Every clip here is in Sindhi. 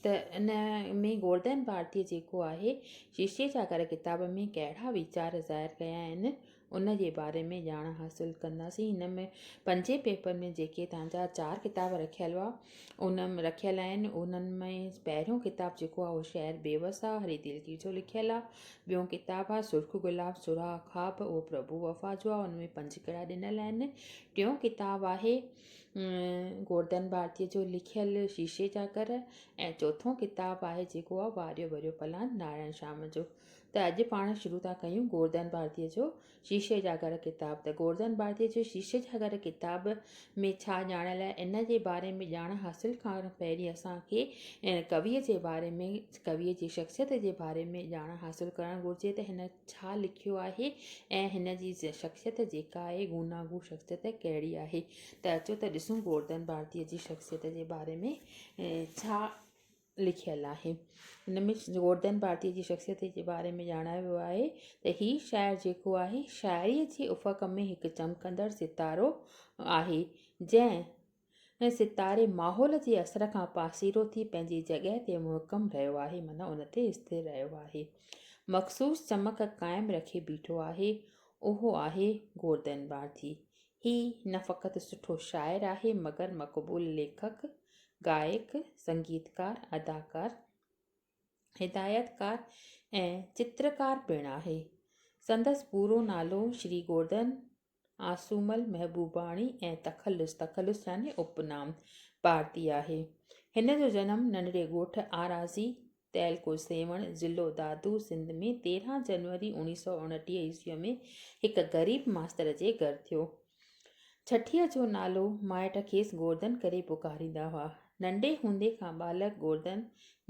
ته ان ۾ گورڌن ڀارتيء جيڪو آهي شيشي جا گهر ڪتاب ۾ ڪهڙا ويچار ظاهر ڪيا آهن ان جي باري ۾ ڄاڻ حاصل ڪنداسين. هن ۾ پنجين پيپر ۾ جيڪي توهان جا چار ڪتاب رکيل هئا ان رکيل آهن انهن ۾ پهريون ڪتاب جيڪو آهي اهو شعر بيوس آهي هري دلگير جو لکيل آهي ٻيون ڪتاب آهي سرخ گلاب سرها خواب اهو پرڀو وفا جو آهي ان ۾ پنج ڪڙا ڏنل آهن ٽيون ڪتاب آهي گورڌن ڀارتيء جو لکيل شيشي جا گهر ۽ چوٿون ڪتاب آهي جيڪو آهي واريو ڀريو پلان نارائڻ شيام جو ته اڄ پاڻ شروع ٿا ڪيون گورڌن ڀارتيء جو شيشي جا گهر ڪتاب ته گورڌن ڀارتيء جو شيشي جا گهر ڪتاب ۾ ڇا ڄاڻيل آهي ان جي باري ۾ ڄاڻ حاصل ڪرڻ پهرين اسان کي ڪويء جي باري ۾ ڪويء جي شخصيت جي باري ۾ ڄاڻ حاصل ڪرڻ گهرجي ته هن ڇا لکيو آهي ۽ هن جي شخصيت جيڪا آهي گوناگون شخصيت ڪهڙي آهي ته اچو ته ڏسون گورڌن ڀارتيء جي شخصيت جي باري ۾ ڇا لکيل آهي هن ۾ گورڌن ڀارتيء جي شخصيت جي باري ۾ ڄاڻايو ويو آهي ته هي شاعر جيڪو آهي شاعريء جي افق ۾ هڪ چمڪندڙ ستارو آهي جنهن ۽ ستاري ماحول جي اثر کان پاسيرو ٿي پنهنجي جڳهه تي محڪم رهيو آهي معنيٰ ان تي اسٿر رهيو آهي. مخصوص چمڪ قائم رکي بيٺو آهي، اهو آهي گورڌن ڀارتي. هي نه فقط سٺو شاعر آهي مگر مقبول ليکڪ، گائڪ، سنگيتڪار، اداڪار، هدايتڪار ۽ چترڪار پڻ آهي. سندس پورو نالو شري گورڌن آسومل محبوباڻي ۽ تخلص، تخلص يعني اپنام، ڀارتي آهي. هن جو جنم ننڍڙي ڳوٺ آراضي، تعلقو سيوهڻ، ضلعو دادو، سنڌ ۾ 13 جنوري 1929 عيسويء ۾ هڪ غريب ماستر جي گهر ٿيو. ڇٺيء جو نالو مائٽ کيس گورڌن ڪري پڪاريندا هئا. ننڍي هوندي کان ٻالڪ گورڌن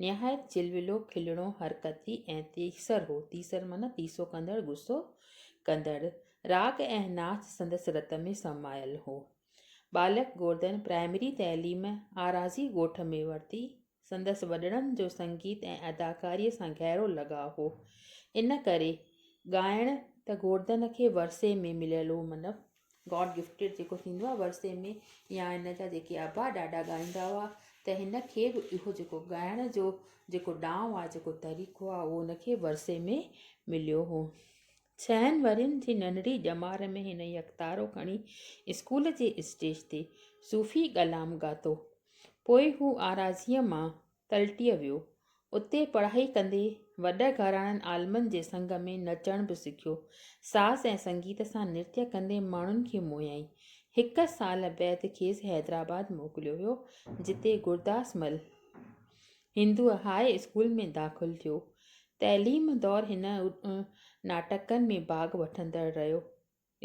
نهايت چلولو، کلڻو، حرڪتي ۽ تيسر هو. تيسر معنيٰ تيسو ڪندڙ، غصو ڪندڙ. راڳ ۽ ناچ سندس رت ۾ سمايل هو. ٻالڪ گورڌن پرائمري تعليم آراضي ڳوٺ ۾ ورتي. سندس وڏڙن جو سنگيت ۽ اداڪاريء سان گهرو لڳاء هو. ان ڪري ڳائڻ ته گورڌن کي ورثي ۾ مليل هو مطلب گاڊ گفٽيڊ جيڪو ٿيندو آهي ورثي ۾ يا هن جا جيڪي ابا ڏاڏا ڳائيندا هئا ته هن کي به اهو جيڪو ڳائڻ جو جيڪو ڏانء آهي جيڪو طريقو آهي اهو هن کي ورثي ۾ مليو هو. ڇهن ورهين جي ننڍڙي ڄمار ۾ هن يڪتارو کڻي اسڪول جي اسٽيج تي صوفي ڪلام ڳاتو. پوء هو آراضيء مان تلٽيء ويو. اتي پڙهائي ڪندي وڏ گهراڻن عالمن جي سنگ ۾ نچڻ به سکيو. ساز ۽ سنگيت سان نرتيه ڪندي ماڻهن کي موهيائين. هڪ سال بعد کيس حيدرآباد موڪليو ويو، جتي گرداس مل هندو هاء اسڪول ۾ داخل ٿيو. تعليم دور هن ناٽڪن ۾ ڀاڳ وٺندڙ رهيو.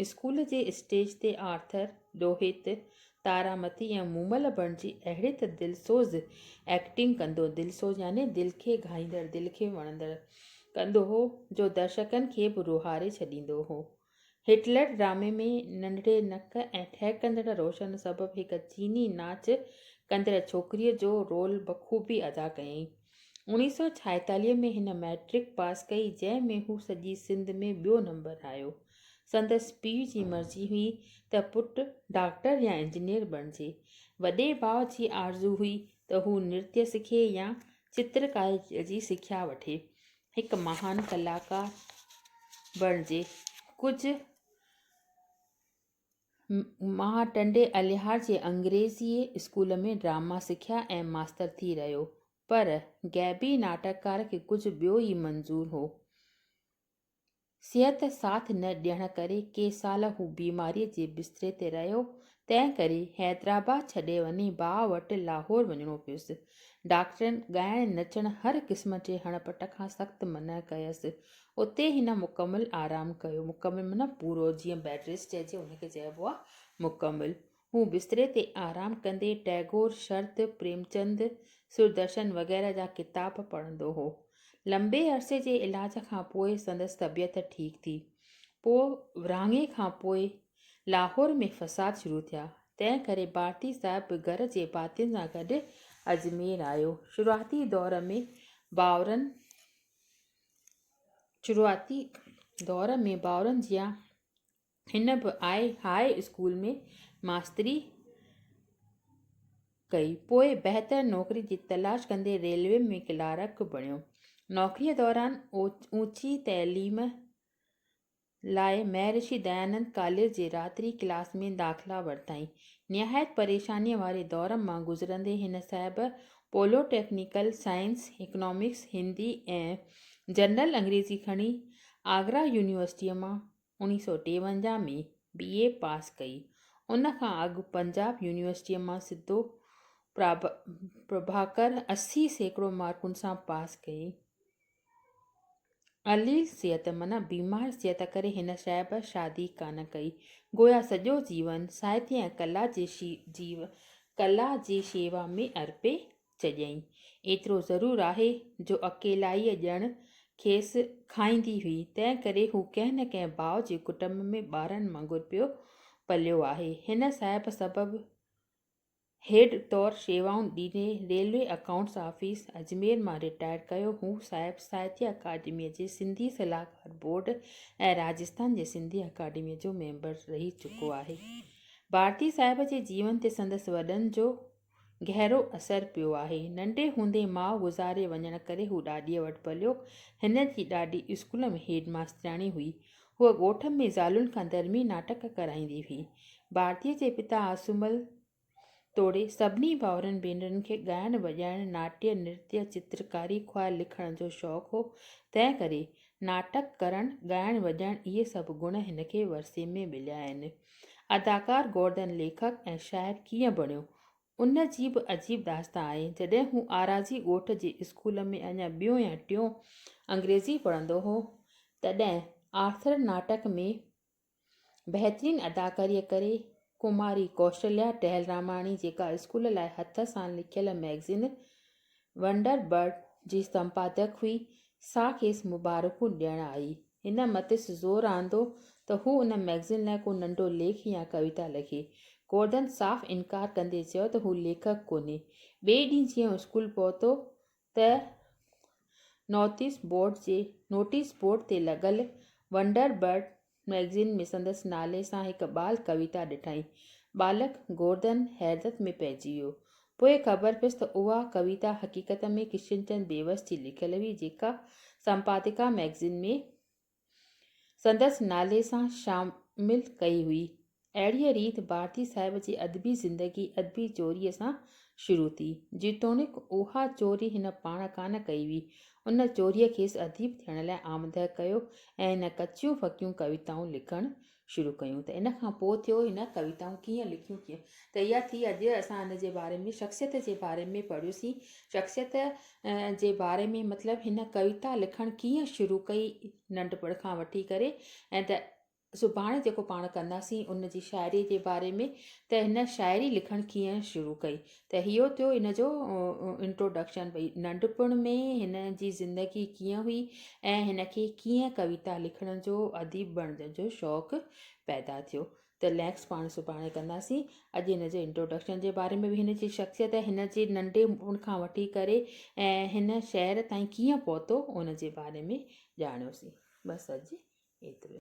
اسڪول جي اسٽيج تي آرٿر، روهت، تارامتي ۽ مومل بڻجي اهڙي ته دلسوز ايڪٽنگ ڪندو، دلسوز يعني دل کي گهائيندڙ، دل کي وڻندڙ، ڪندو هو جو درشڪن کي به روئاري ڇڏيندو هو. هٽلر ڊرامي ۾ ننڍڙي نڪ ۽ ٺهڪندڙ روشن سبب هڪ چيني ناچ ڪندڙ ڇوڪريء جو رول بخوبي ادا ڪيائين. 1946 ۾ هن مئٽرڪ پاس ڪئي، جنهن ۾ هو سڄي سنڌ ۾ ٻيو نمبر آيو. سندس پيء جي مرضي هئي ته پٽ ڊاڪٽر يا انجنيئر بڻجي. وڏي ڀاء جي آرزو هئي ته هو نرتيه سکي يا چترڪاريء جي سکيا وٺي. هڪ مهان ڪلاڪار بڻجي. ڪجهه ماهه ٽنڊي الهيار جي انگريزي اسڪول ۾ ڊراما سکيا ۽ ماستر ٿي رهيو، پر غيبي ناٽڪڪار کي ڪجهه ٻيو ئي منظور هو. صحت ساٿ نه ڏيڻ ڪري ڪي سال هو بيماريء جي بستري تي رهيو، تنهن ڪري حيدرآباد ڇڏي وڃي ڀاء وٽ لاهور وڃڻو پيس. ڊاڪٽرن ڳائڻ نچڻ هر قسم جي هڻ پٽ کان سخت منع ڪيس. اتي هن مڪمل آرام ڪيو. مڪمل معنيٰ پورو، جيئن بيڊ ريسٽ چئجي ان کي چئبو آهي مڪمل. هو بستري تي آرام ڪندي ٽئگور، شرد، پريمچند، سردرشن وغيره جا ڪتاب پڙهندو هو. لنبي عرصي جي علاج کان پوء سندس طبيعت ٺيڪ ٿي. پوء ورهاڱي کان پوء لاهور ۾ فساد شروع ٿيا، تنهن ڪري ڀارتي صاحب به گهر جي ڀاتين سان گڏ اجمير آيو. شروعاتي دور ۾ ڀائرن شروعاتي دور ۾ ڀائرن جيان هن به آء هاء اسڪول ۾ ماستري ڪئي. پوء بهتر نوڪري جي تلاش ڪندي ريلوي ۾ ڪلارڪ بڻيو. نوڪريء دوران اوچي تعليم لاء مهرشي ديانند ڪاليج جي راتري ڪلاس ۾ داخلا ورتائين. نهايت پريشانيء واري دور مان گذرندي هن صاحب پولوٽيڪنيڪل سائنس، اڪنامڪس، هندي ۽ جنرل انگريزي کڻي آگرا يونيورسٽيء مان 1953 ۾ بي اي پاس ڪئي. ان کان اڳ پنجاب يونيورسٽيء مان سڌو پرڀاڪر 80% مارڪن سان پاس ڪئي. عليل صحت معنيٰ بيمار صحت ڪري هن صاحب شادي ڪانه ڪئي. گويا سڄو جيون ساهتيه ۽ ڪلا جي ڪلا جي شيوا ۾ ارپي ڇڏيائين. ايترو ضرور آهي جو اڪيلائيء ڄڻ کيس کائيندي هئي، تنهنڪري هو ڪنهن نه ڪنهن ڀاء جي ڪٽنب ۾ ٻارن وانگر پيو پليو آهي. هن صاحب سبب هيڊ طور شيوائون ڏيندي ريلوي اڪائونٽس آفيس اجمير مان رٽائر ڪيو. هو صاحب ساهتيه اڪاڊميء جي سنڌي صلاحڪار بورڊ ۽ راجستان جي سنڌي اڪاڊميء جو ميمبر رهي چڪو آهي. ڀارتي صاحب جي جيون تي سندس وڏن جو گهرو اثر پيو آهي. ننڍي هوندي ماء گذاري وڃڻ ڪري هو ڏاڏيء وٽ پليو. هن جي ڏاڏي اسڪول ۾ هيڊ ماسترياڻي هئي. هوء ڳوٺ ۾ زالن کان ڌرمي ناٽڪ ڪرائيندي هئي. ڀارتيء جي پتا آسومل توڙي سڀني ڀائرن ڀينرن کي ڳائڻ وڄائڻ، ناٽيه، نرتيه، چترڪاري خواهه لکڻ جو شوق هو، تنهن ڪري ناٽڪ ڪرڻ، ڳائڻ وڄائڻ اهي سڀ گڻ هن کي ورثي ۾ مليا آهن. اداڪار گورڌن ليکڪ ۽ شاعر ڪيئن بڻيو، ان جي به عجيب داستان آهي. جڏهن هو آراضي ڳوٺ جي اسڪول ۾ اڃا ٻيون يا ٽيون انگريزي پڙهندو هو، تڏهن آرٿر ناٽڪ ۾ بهترين اداڪاريء ڪري ڪماري ڪوشليا ٽهلراماڻي جيڪا اسڪول لاء هٿ سان لکيل مئگزين ونڊر برڊ جي سمپادڪ هئي، سا کيس مبارڪون ڏيڻ آئي. هن مٿس زور آندو ته هو ان مئگزين لاء ڪو ننڍو ليک يا ڪويتا لکي. گورڌن صاف انڪار ڪندي چيو ته هو ليکڪ ڪونهي. ٻئي ڏينهن جيئن اسڪول پهتو ته نوتيس بورڊ جي نوٽيس بورڊ تي لڳل ونڊر برڊ مئگزين ۾ سندس نالي سان هڪ ٻال ڪويتا ڏٺائين. ٻالڪ گورڌن حيرت ۾ پئجي ويو. پوء خبر پيس ته اها ڪويتا حقيقت ۾ ڪشن چند بيوس جي لکيل هئي، جيڪا سمپادڪا مئگزين ۾ سندس نالي سان شامل ڪئي هئي. اهڙيء ريت ڀارتي صاحب جي ادبي زندگي ادبي چوريء سان شروع ٿي. جيتوڻيڪ اها چوري هن پاڻ ڪانه ڪئي هئي، ان چوريء کيس اديب ٿيڻ لاء آمده ڪيو ۽ هن ڪچيون ڦڪيون ڪويتائون لکڻ شروع ڪيون ته ان کان پوء ٿيو هن ڪويتائون ڪيئن لکيون ڪيئن ته اها ٿي اڄ اسان هن جي باري ۾ شخصيت جي باري ۾ پڙهيوسين شخصيت جي باري ۾ مطلب هن ڪويتا لکڻ ڪيئن شروع ڪئي ننڍپڻ کان وٺي ڪري ۽ ته سڀاڻي جيڪو پاڻ ڪنداسين ان جي شاعري جي باري ۾ ته هن شاعري لکڻ ڪيئن شروع ڪئي ته اهو ٿيو ان جو انٽروڊڪشن ڀئي ننڍپڻ ۾ هن جي زندگي ڪيئن هئي ۽ هن کي ڪيئن ڪويتا لکڻ جو اديب بڻجڻ جو شوق پيدا ٿيو ته نيڪسٽ پاڻ سڀاڻي ڪنداسين اڄ هن جي انٽروڊڪشن جي باري ۾ به هن جي شخصيت هن جي ننڍي هئڻ کان وٺي ڪري ۽ هن شهر تائين ڪيئن پهتو ان جي باري ۾ ڄاڻيوسين بس اڄ ايترو.